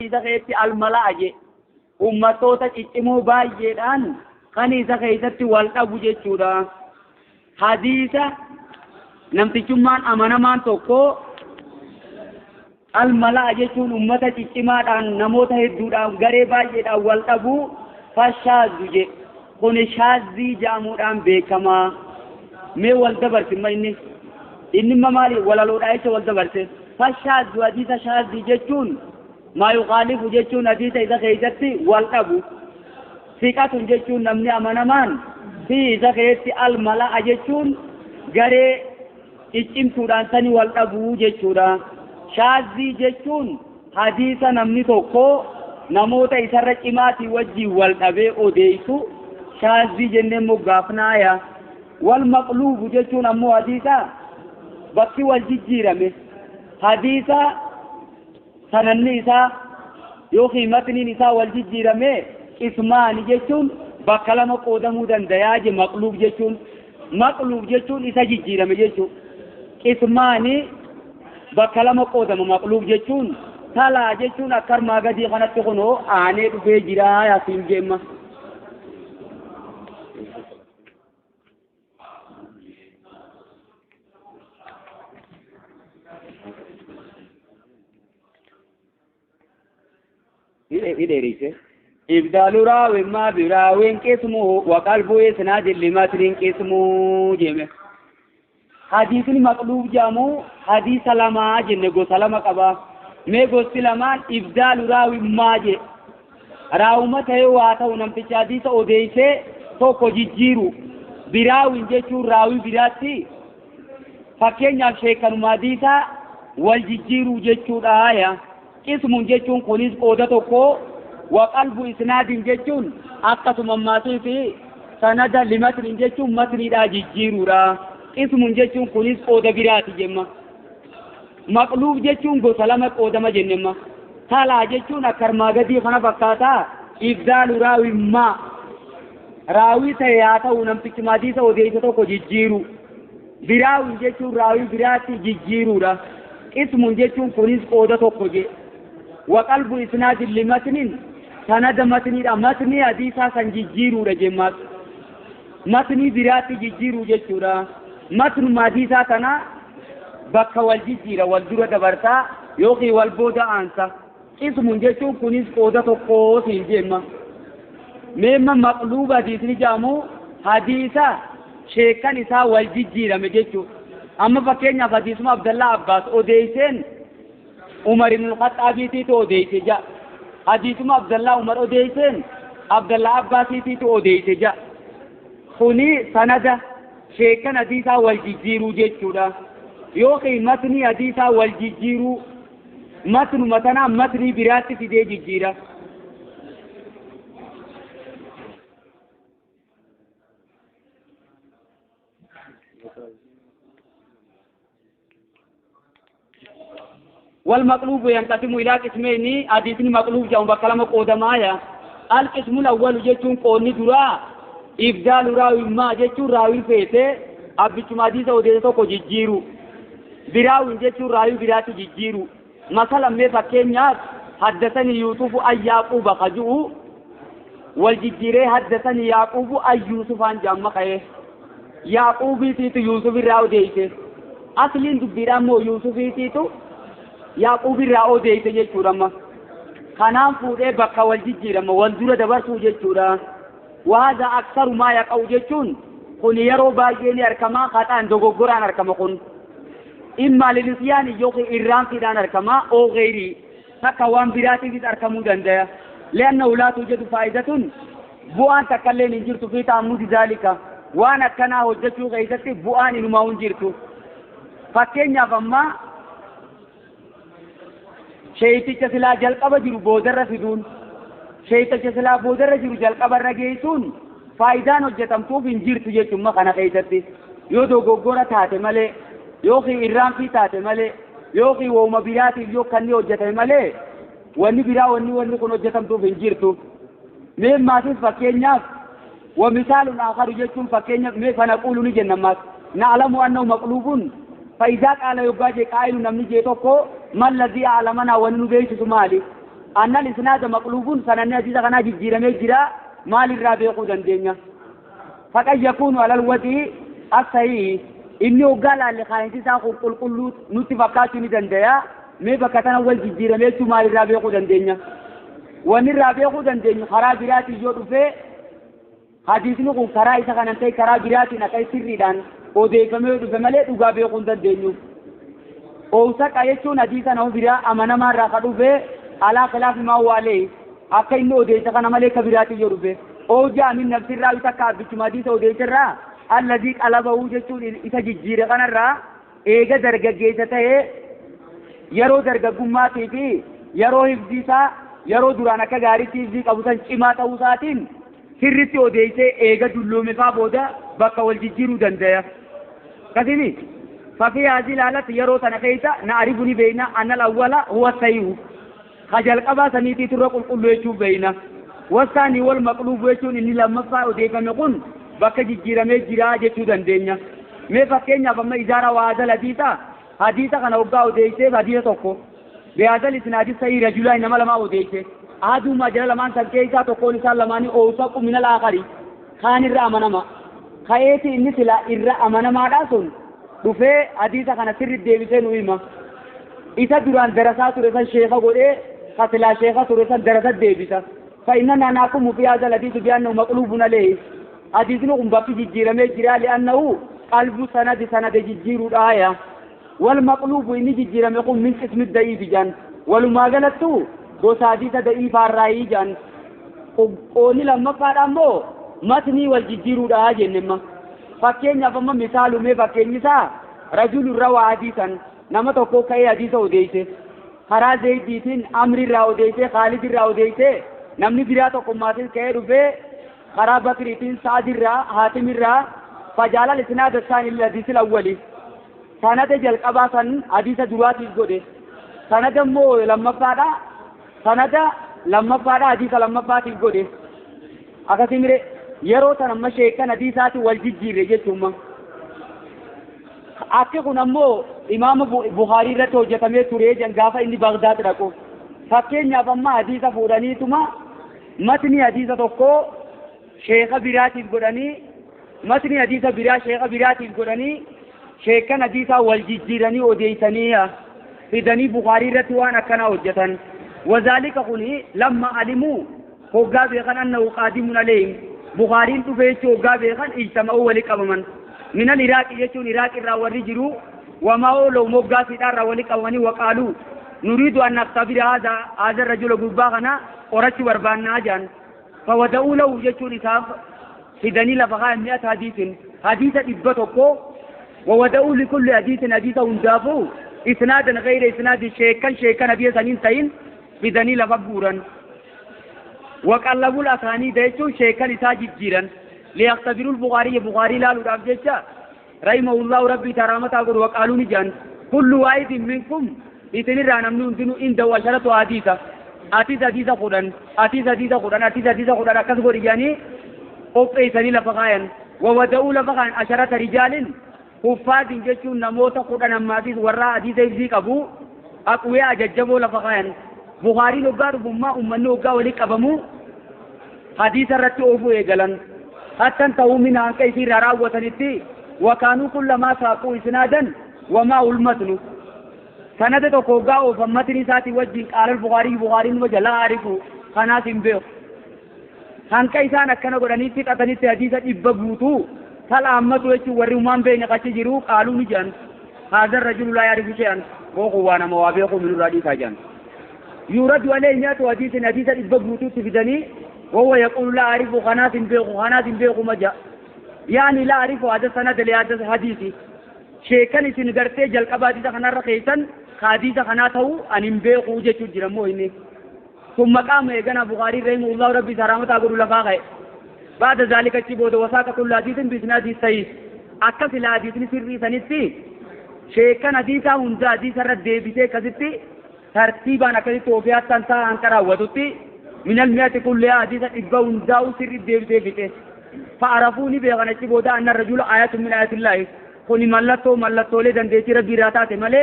Isa keessatti almala'a je ummatoota ciccimoo baay'eedhaan kan isa keessatti wal dhabu jechuudha. Hadiisa namtichummaan amanamaan tokko almala'a jechuun ummata ciccimaadhaan namoota hedduudhaan garee baay'eedhaan wal dhabu fashaazu je kun shaazii jedhamuudhaan beekamaa. Mee wal dabarse ma inni ma maali walaloodhaa jecha wal dabarse fashaazu hadiisa shaazii jechuun maa yukaalifu jechuun hadiisa isa keessatti wal dhabu siqatun jechuun namni amanamaan fi isa keessatti almala'a jechuun garee ciccimtuudhaan sani wal dhabuu jechuudha. Shaazii jechuun hadiisa namni tokko namoota isarra cimaatii wajjin wal dhabee odeessu shaazii jennee moggaafnaaya. Wal maqluubu jechuun ammoo hadiisa bakki wal jijjiirame hadiisa sananni isaa yookiin matniin isaa wal jijjiirame qismaani jechuun bakka lama qoodamuu dandayaa je maqluub jechuun maqluub jechuun isa jijjiirame jechuun qismaani bakka lama qoodama maqluub jechuun talaa jechuun akka armaa gadii kanatti kunoo aanee dhufee jira yaasiin jeemma. Idheeriise. Ibdaalu raawin maa biraawin qismu waqalbu isnaadin limatnin qismu jeme. Hadiisni maqluub jedhamu hadiisa lamaa jenne gosa lama qaba. Mee gosti lamaan ibdaalu raawin maa je. Raawuma ta'ee waa ta'u namticha hadiisa odeessee tokko jijjiiru. Biraawin jechuun raawii biraatti fakkeenyaaf sheekanuma hadiisa wal jijjiiruu jechuudha yaa. Qismuun jechuun kunis qooda tokko waqalbu isnaadin jechuun akkasuma maatii fi sanada limatnin jechuun matniidhaa jijjiiruudha. Qismuun jechuun kunis qooda biraati jemma. Maqluub jechuun gosa lama qoodama jennemma. Talaa jechuun akka armaa gadii kana fakkaataa ibdaalu raawimmaa. Raawii ta'e haa ta'u namtichi hadiisa odeessa tokko jijjiiru. Biraawin jechuun raawii biraatti jijjiiruudha. Qismuun jechuun kunis qooda tokko je. Waqalbu isnaadin limatnin sanada matniidha. Matnii hadiisaa san jijjiiruudha jemmaas. Matnii biraatti jijjiiruu jechuudha. Matnuma hadiisaa kana bakka wal jijjiira wal dura dabarsaa yookiin wal booda aansa. Qismuun jechuun kunis qooda tokko siin jemma. Meemma maqluuba hadiisni jedhamu hadiisa sheekan isaa wal jijjiirame jechuudha. Amma fakkeenyaaf hadiisuma Abdallaa Abbaas odeesseen Umar ibn Khaxaabiitiitu odeesse jedha. Hadiisuma Abdallaa Umar odeesseen Abdallaa Abbaasiitiitu odeesse jedha. Kuni sanada sheekan hadiisaa wal jijjiiruu jechuudha. Yookiin matnii hadiisaa wal jijjiiruu matnuma tanaa matnii biraatti fidee jijjiira. والمقلوب ينقسم إلى قسمين حديث مقلوب جاء بكلام قودمايا. القسم الأول جتون قوني درا إبدال راوي ما جتون راوي فيته أبيتم حديث أوديته كو جيرو براوي جتون راوي براتي جيرو. مثلا ما فكينيا حدثني يوسف أي يعقوب خجو والجيره حدثني يعقوب أي يوسف عن جامع خيه يعقوب تيتو يوسف راو ديته أصلين دبيرا مو يوسف تيتو Yaaqub irraa odeesse jechuudha amma. Kanaan fuudhee bakka wal jijjiirama wal dura dabarsuu jechuudha. Waada aksaru maa yaqa'u jechuun kun yeroo baay'ee ni argama haxaan dogoggoraan argama kun. Imma lilisyaani yookiin irraanfiidhaan argama oo geyrii takka waan biraatiifis argamuu danda'a. Li'annahu laa tuujadu faayidatun bu'aan takkallee hin jirtu fi ta'ammudi zaalika waan akkanaa hojjechuu keessatti bu'aan inumaa hin jirtu. Fakkeenyaaf amma sheeyticha silaa jalqaba jiru boodarra fiduun sheeyticha silaa boodarra jiru jalqabarra geessuun faayidaan hojjetamtuuf hin jirtu jechuudha kana keessatti yoo dogoggora taate malee yookiin irraanfii taate malee yookiin wooma biraatiif yoo kanni hojjetame malee wanni biraa wanni kun hojjetamtuuf hin jirtu. Mee maatiif fakkeenyaaf wamisaalun aakaru jechuun fakkeenyaaf mee fanaquulu ni jenna ammaas na'lamu annahu maqluubun فإذا قال يبقى قائل نمني جيتوكو ما الذي أعلمنا ونبيت مالي أن الإسناد مقلوب سنن حديث كان ججيرمي جرا مال الرابع دندنيا فقد يكون على الوجه الصحيح إني وقال اللي خاينتي ساقو قل قل نتفقاتي ندنديا مي بكتنا والججيرمي مال الرابع دندنيا وان الرابع دندنيا خرابراتي جو دفه حديثني كون كرا isa kanan ta'e karaa biraatiin akka sirriidhaan odeeffamee dhufe malee dhugaa beekuu hin dandeenyu. Oowsaqa jechuun hadiisa nama biraa amanamaa irraa ka dhufe alaa khilaafi maa waalee akka inni odeessa kana malee ka biraatiin yoo dhufe. Oojaa min nafsirraa isa akka abbichuma hadiisa odeessarraa alladii qalaba'uu jechuun isa jijjiire kanarraa eega dargaggeessa ta'ee yeroo dargaggummaatii fi yeroo hifziisaa yeroo duraan akka gaariitti hifzii qabu san cimaa ta'uu isaatiin sirritti odeessee eega dulloome faa booda bakka wal jijjiiruu danda'a. Kasimi fakkii haasii ilaalatti yeroo sana keessa na arifu ni beeyna anna al-awwala huwa sahihu ka jalqabaa saniitii turre qulqulluu jechuun beeyna. Wasaanii wal maqluubu jechuun inni lammaffaa odeeffame kun bakka jijjiiramee jira jechuu dandeenya. Mee fakkeenyaaf amma ijaara waazal hadiisa hadiisa kana hoggaa odeessee hadiisa tokko bihaazal isnaadi sahii rajulaa nama lamaa odeesse. Aduuma jala lamaan san keessaa tokkoon isaan lamaanii oowsaqu minal aakhari kaan irra amanama ka'eeti inni sila irra amanamaadhaa sun dhufee hadiisa kana sirri deebisee nu hima isa duraan darasaa ture san sheeka godhee ka silaa sheeka ture san darasa deebisa فإننا نحكم في هذا الحديث بأنه مقلوب عليه حديثنا kun bakki jijjiiramee jira لأنه قلب سند سند jijjiiruudha aya والمقلوب inni jijjiirame kun min qismi da'iif jan walumaa galattu gosa hadiisa da'iifaarraayii jedhan qoonni lammaffaadha ammoo matnii wal jijjiiruudha jennemma fakkeenyaaf amma misaalumee fakkeenyi isaa rajulun rawaa hadiisan nama tokko ka'ee hadiisa odeeyse karaa zaydiitiin amri irraa odeeyse khaalid irraa odeeyse namni biraa tokkummaatiin ka'ee dhufee karaa bakriitiin sa'ad irraa haatim irraa fajaalal isnaada isaanii lil awwali sanada jalqabaa san hadiisa duraatiif godhe sanada immoo lammaffaadha sanada lammaffaadha hadiisa lammaffaatiif godhe akkasii yeroo san amma sheekan hadiisaati wal jijjiirre jechuuma akki kun ammoo imaama Bukhaarii irratti hojjetamee ture jan gaafa inni Bagdaad dhaqu fakkeenyaaf amma hadiisa fuudhaniituma matni hadiisa tokko sheeka biraatiif godhanii matni hadiisa biraa sheeka biraatiif godhanii sheekan hadiisaa wal jijjiiranii odeessanii fidanii Bukhaarii irratti waan akkanaa hojjetan. وذلك قوله لما علموا هوغا بيخان أنه قادم عليهم بخارين تفيش هوغا بيخان اجتمعوا ولقبمن من العراق يجون العراق الراوري جرو وما لو موغا سيدار راولي قواني وقالوا نريد أن نختبر هذا الرجل قباغنا قرش وربانا جان فودعوا له يجون إساف سيداني لفقاء 100 حديث حديث إبتوكو وودعوا لكل حديث حديث اندافو إسنادا غير إسناد شيكا شيكا نبي سنين تين fidanii lafa guuran waqallabul asaanii jechuun sheekan isaa jijjiiran liyaqtabirul bukaarii bukaarii laaluudhaaf jecha rahimahullahu rabbii taraamataa godhu waqaaluu ni jedhan kullu waahidin minkum isinirraa namni hundinuu indahu asharatu hadiisa atis hadiisa kudhan atis hadiisa kudhan atis hadiisa kudhan akkas godhi jedhanii qopheessanii lafa kaayan wawada'uu lafa kaayan asharata rijaalin huffaadin jechuun namoota kudhan ammaatis warra hadiisa ibsii qabu aqwiyaa jajjaboo lafa kaayan Bukhariin hoggaa dhufummaa uummanni hoggaa walii qabamu hadiisa irratti oofuu eegalan hattan ta'uu min hanqa isii irraa raawwatanitti wakaanuu kullamaa saaquu isnaadan wamaa ulmatnu sanada tokko hoggaa oofan matni isaatii wajjin qaalal Bukhaarii Bukhariin waja laa arifu kanaas hin beeku hanqa isaan akkana godhanii fixatanitti hadiisa 100 guutuu talaammatu jechuun warri uumaan beekne qachi jiru qaaluu ni jedhan haadha rajulu laa yaarifu she'an booquu waa nama waa beekuu minurraa dhiisaa jedhan يرد عليه 100 حديث حديث البغوتو تفدني وهو يقول لا أعرف قناة بيغو قناة بيغو مجا يعني لا أعرف هذا سند لهذا حديثي شيكان سن غرتي جلقبا حديث خنا رخيسن حديث خنا تو ان بيغو جچو جرمو إني ثم قام يغنا بخاري رحمه الله ربي سلامتا غرو لفا بعد ذلك تشبود وساق كل حديث بإسناد صحيح أكثر الحديث سري سنتي شيكان حديثا هندا حديث رد ديبيته كذبتي ترتيبا أكثر توفيات تنسى أنكرا وتوتي من المئة كلها حديث إبا هندا سري ديبيته فعرفوني بيغنا تشبود أن الرجل آية من آيات الله كوني ملتو ملتو لدن ديتي ربي راتاتي ملي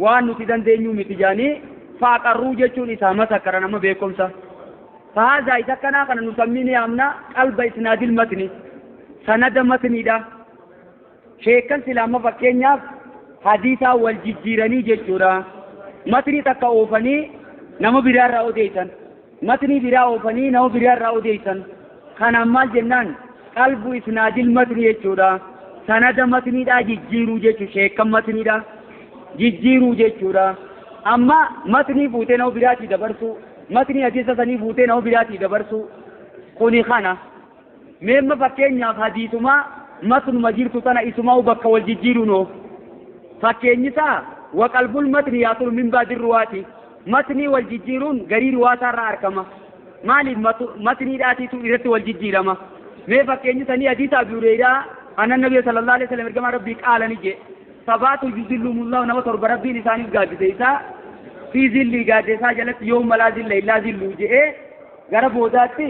وان نتي دن دينيو متجاني Faaqarruu jechuun isaa masakkaran amma beekumsa. Fahaazaa isa kanaa kana nusammiin yaamna qalba isnaadil matni. Sanada matniidha. Sheekkan silaama fakkeenyaaf hadiisaa wal jijjiiranii jechuudha. Matnii takka oofanii nama biraarraa odeessan. Matnii biraa oofanii nama biraarraa odeessan. Kanaan maal jennaan qalbu isnaadil matni jechuudha. Sanada matniidhaa jijjiiruu jechuudha. Sheekkan matniidha jijjiiruu jechuudha. Amma matnii fuutee nama biraatii dabarsuu, matnii hadiisa sanii fuutee nama biraatii dabarsuu kuni kana. Meemma fakkeenyaaf hadiisumaa matnuma jirtu tana isumaa bakka wal jijjiiruunoo. Fakkeenyi isaa waqalbul matni yaasulu min baadir ruwaati. Matnii wal jijjiiruun garii ruwaataa irraa argama. Maaliif matniidhaatiitu irratti wal jijjiirama? Mee fakkeenyi sanii hadiisa Abi Hureyraa anna nabiyya sallallahu alaihi wasallam ergamaa rabbii qaala ni jedhe. Sabaatu yuzillumullahu nama torba rabbiin isaaniif gaaddise isaa fi zilli gaaddisa isaa jalatti yooma laa zilla illaa zillu jedhee gara boodaatti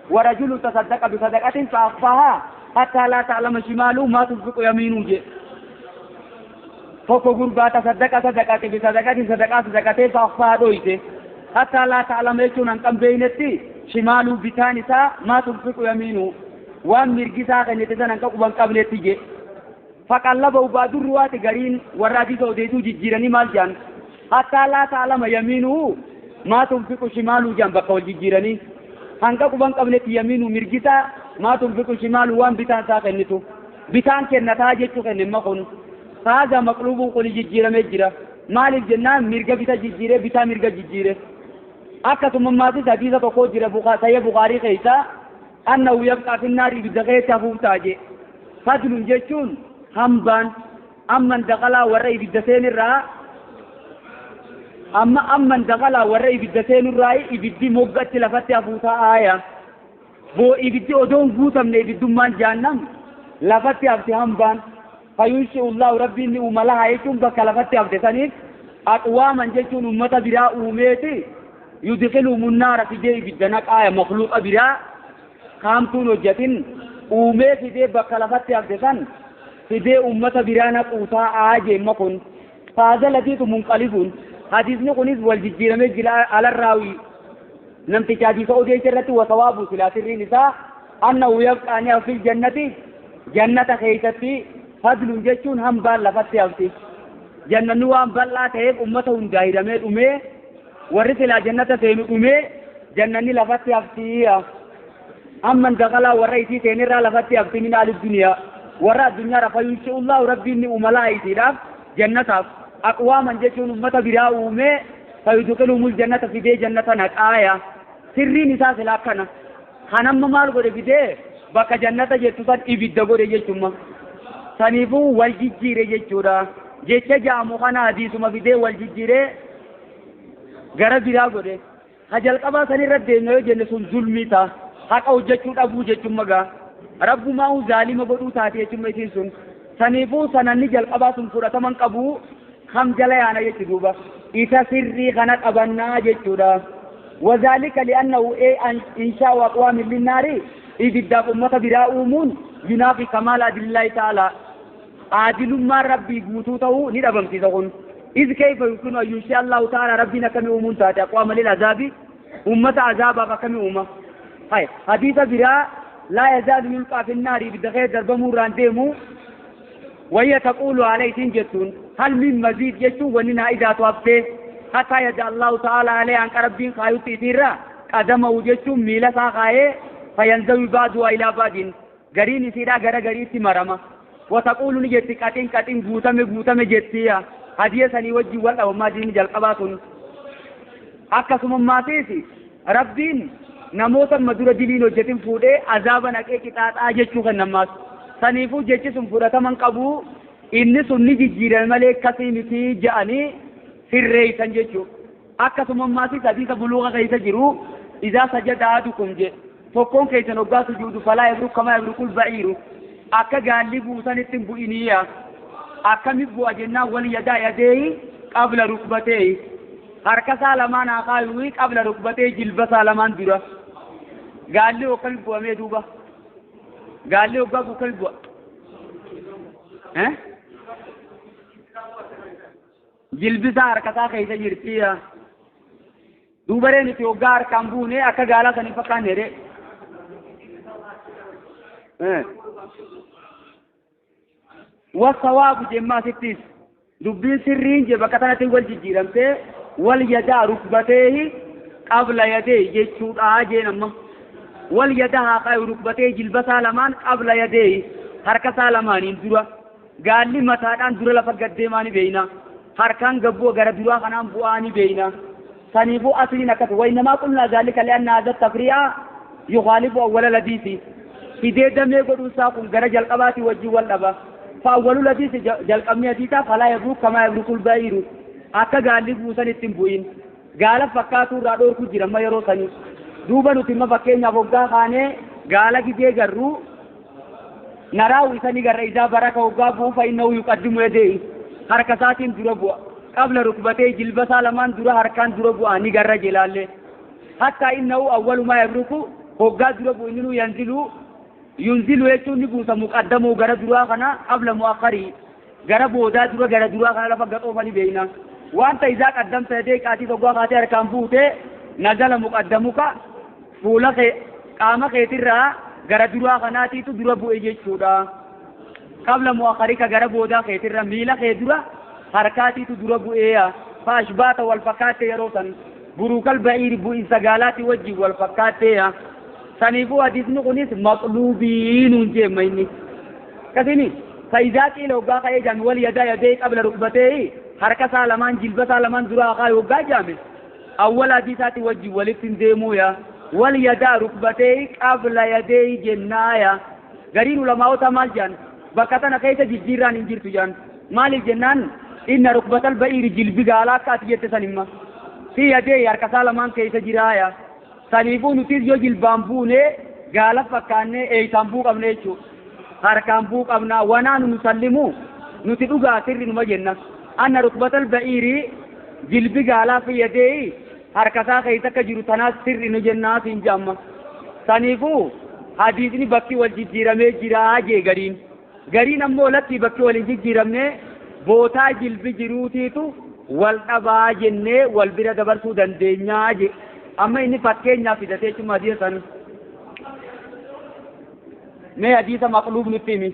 warajulu tasaddaqa bisadaqatin fa'affaahaa hattaa laa ta'lama shimaalu maa tunfiqu yamiinuu jedhe. Tokko gurbaa tasaddaqa sadaqate bisadaqatin sadaqaa sadaqatee fa'affaahaa dhoyse hattaa laa ta'lama jechuun hanqan beeynetti shimaaluu bitaan isaa maa tunfiqu yamiinuu waan mirgi isaa kennite san hanqa quban qabnetti jedhe. Faqallaba ubaadur ruwaati gariin warra hadiisa odeessuu jijjiiranii maal jedhan hattaa laa ta'lama yamiinuu maa tunfiqu shimaaluu jedhan bakka wal jijjiiranii hanqa quban qabnetti yamiinuu mirgisaa maa tunfiqu shimaaluu waan bitaan isaa kennitu bitaan kennataa jechuu kenne kun faaza maqluubuun kun jijjiiramee jira. Maaliif jennaan mirga bita jijjiire bitaa mirga jijjiire. Akkasuma maatis hadiisa tokko jira sayya Bukaarii keessaa annahu yabqaa finnaari ibidda keessa hafuuf ta'a jee. Fadlun jechuun hambaan amman daqalaa warra ibidda seenirraa amma amman daqalaa warra ibidda seenirraa ibiddi moggatti lafatti hafuu taa'aaya. Boo ibiddi odoon guutamne ibiddummaan jahannam lafatti hafti hambaan. Fayunshi'ullahu rabbiin ni uuma lahaa jechuun bakka lafatti hafte saniif aqwaaman jechuun ummata biraa uumeeti yudkiluhumun naara fidee ibidda naqaaya makluuqa biraa kaamtuun hojjatin uumee fidee bakka lafatti hafte san fidee ummata biraa naquu taa'aa jeemma kun. Faaza latiitu munqalibuun hadiisni kunis wal jijjiiramee jira alarraawii namticha hadiisa odeessa irratti wasawaabu silaa sirriin isaa annahu yabqaa ni hafil jannati jannata keessatti fadlun jechuun hambaan lafatti hafti. Jannanni waan bal'aa ta'eef ummata hundaa hidhamee dhumee warri silaa jannata seenu dhumee jannanni lafatti hafti. Amman daqalaa warra isii seenirraa lafatti hafti min aali duniyaa warra addunyaa rafa yunshi'ullahu rabbiin ni uumalaa isiidhaaf jannataaf aqwaaman jechuun ummata biraa uumee fayudkiluhumul jannata fidee jannata naqaaya. Sirriin isaa silaa akkana. Kanamma maal godhe fidee bakka jannata jettu san ibidda godhe jechumma. Saniifuu wal jijjiire jechuudha. Jecha jaamu kana hadiisuma fidee wal jijjiiree gara biraa godhe. Ha jalqabaa sanirra deemna yoo jenne sun zulmii ta'a. Haqa hojjechuu dhabuu jechuun gaa. Rabbumaa zaalima godhuu taate jechuun isiin sun. Saniifuu sananni jalqabaa sun fudhataman qabu kam jala yaana jechu duuba. Isa sirrii kana qabannaa jechuudha. Wazaalika li'annahu inshaa'u aqwaamin linnaari ibiddaaf ummata biraa uumuun yunaafi kamaala adillaahi ta'ala. Aadilummaan rabbii guutuu ta'uu ni dhabamsiisa kun. Iz kayfa yumkinu an yunshi'a Allahu ta'ala rabbiin akkamii uumuun taate aqwaama lil azaabi ummata azaabaaf akkamii uuma. Hay hadiisa biraa laa yazaalu yulqaa fi nnaari ibidda keessa darbamuu irraan deemu wayya taquulu alaytiin jettuun hal min maziid jechuun wanni naa idaatu haftee hattaa yada Allahu ta'ala alayhi hanqa rabbiin kaayutti isiirra qadamahu jechuun miila isaa kaayee fayanzawi baaduhaa ilaa baadin gariin isiidhaa gara gariitti marama. Wataquulu ni jetti qaxin qaxin guutame guutame jettiya hadiya sanii wajjin wal dhabamaa diinni jalqabaa sun. Akkasuma maatiis rabbiin namoota amma dura diliin hojjetin fuudhee azaaba naqee qixaaxaa jechuu kan namaas. Saniifuu jechi sun fudhataman qabu inni sun ni jijjiirame malee akkasii miti ja'anii sirreessan jechuu. Akkasuma maatiis hadiisa buluuqa keessa jiru idaa sajada ahadukum jedhe tokkoon keessan hoggaa sujuudu falaa yabruk kamaa yabrukul ba'iiru akka gaalli buusanitti hin bu'iniya. Akkami bu'a jennaan wal yadaa yadeehi qabla rukbateehi harka isaa lamaan haa kaayuuhi qabla rukbatee jilba isaa lamaan dura. Gaalli hokkami bu'amee duuba? Gaalli hoggaa bukkami bu'a? Jilbi isaa harka isaa keessa jirti. Duubaree nuti hoggaa harkaan buune akka gaalaa sanii fakkaanne ree. Wasawaabu jemmaa sittis dubbiin sirriin je bakka tanatti wal jijjiiramtee wal yadaa rukbateehi qabla yadee jechuudha jeen amma. Wal yadaa haa qabu rukbatee jilba isaa lamaan qabla yadee harka isaa lamaaniin dura. Gaalli mataadhaan dura lafa gaddeemaa ni beeyna. Harkaan gabboo gara duraa kanaan bu'aa ni beeyna. Saniifuu asliin akkas waynamaa qulnaa zaalika li'anna haadha tafrii'a yukaalifu awwala ladiisi. Fidee damee godhuun isaa kun gara jalqabaatii wajjin wal dhaba. Fa'awwalu ladiisi jalqabni hadiisaa falaa yabruuk kamaa yabruukul ba'iiru. Akka gaalli buusan ittiin bu'in. Gaala fakkaatuu irraa dhoorku jira amma yeroo sanii. Duuba nuti imma fakkeenyaaf hoggaa kaanee gaala gidee garruu naraawu isanii garra isaa baraka hoggaa bu'u fa'innahu yuqaddimu yadayhi. Harka isaatiin dura bu'a. Qabla rukbatee jilba isaa lamaan dura harkaan dura bu'a ni garra jelaallee. Hatta innahu awwalu maa yabruku hoggaa dura bu'u inni yanzilu yunzilu jechuun ni buusa muqaddamuu gara duraa kana qabla mu'akkarii gara boodaa dura gara duraa kana lafa gaxoofani beeyna. Wanta isaa qaddamta yadee qaatii hoggaa kaatee harkaan buute nazala muqaddamuka fuula kee qaama keetirraa gara duraa kanaatiitu dura bu'e jechuudha. Qabla mu'akkarika gara boodaa keetirra miila kee dura harkaatiitu dura bu'eeya. Faashbaata wal fakkaatte yeroo san buruukal ba'iiri bu'insa gaalaatii wajjin wal fakkaatteeya. Saniifuu hadiisni kunis maqluubii nuun jeemma inni. Akkasini faayidaa qiila hoggaa ka'ee jaame wal yadaa yadee qabla rukbatee harka isaa lamaan jilba isaa lamaan dura haa hoggaa jaame awwala hadiisaatii wajjin walitti hin deemuuya. Wal yadaa rukbatee qabla yadee jennaaya. Gariin ulamaa'ota maal jedhan bakka tana keessa jijjiirraan hin jirtu jedhan. Maaliif jennaan inna rukbatal ba'iiri jilbi gaalaa akka ati jette san himma. Fi yadee harka isaa lamaan keessa jiraaya. Saniifuu nutis yoo jilbaan buune gaala fakkaannee eeysaan bu'uu qabna jechuudha. Harkaan bu'uu qabna wanaa nu nusallimu nuti dhugaa sirri numa jenna. Anna rukbatal ba'iiri jilbi gaalaa fi yadee harka isaa keessa akka jiru tanaas sirri nu jennaa siin jaamma. Saniifuu hadiisni bakki wal jijjiiramee jiraa jee gariin. Gariin ammoo lakkii bakki wal hin jijjiiramne bootaa jilbi jiruutiitu wal dhabaa jennee wal bira dabarsuu dandeenyaa jee. Amma inni fakkeenyaaf fidatee jechuun hadiisa san. Mee hadiisa maqluub nutti himi.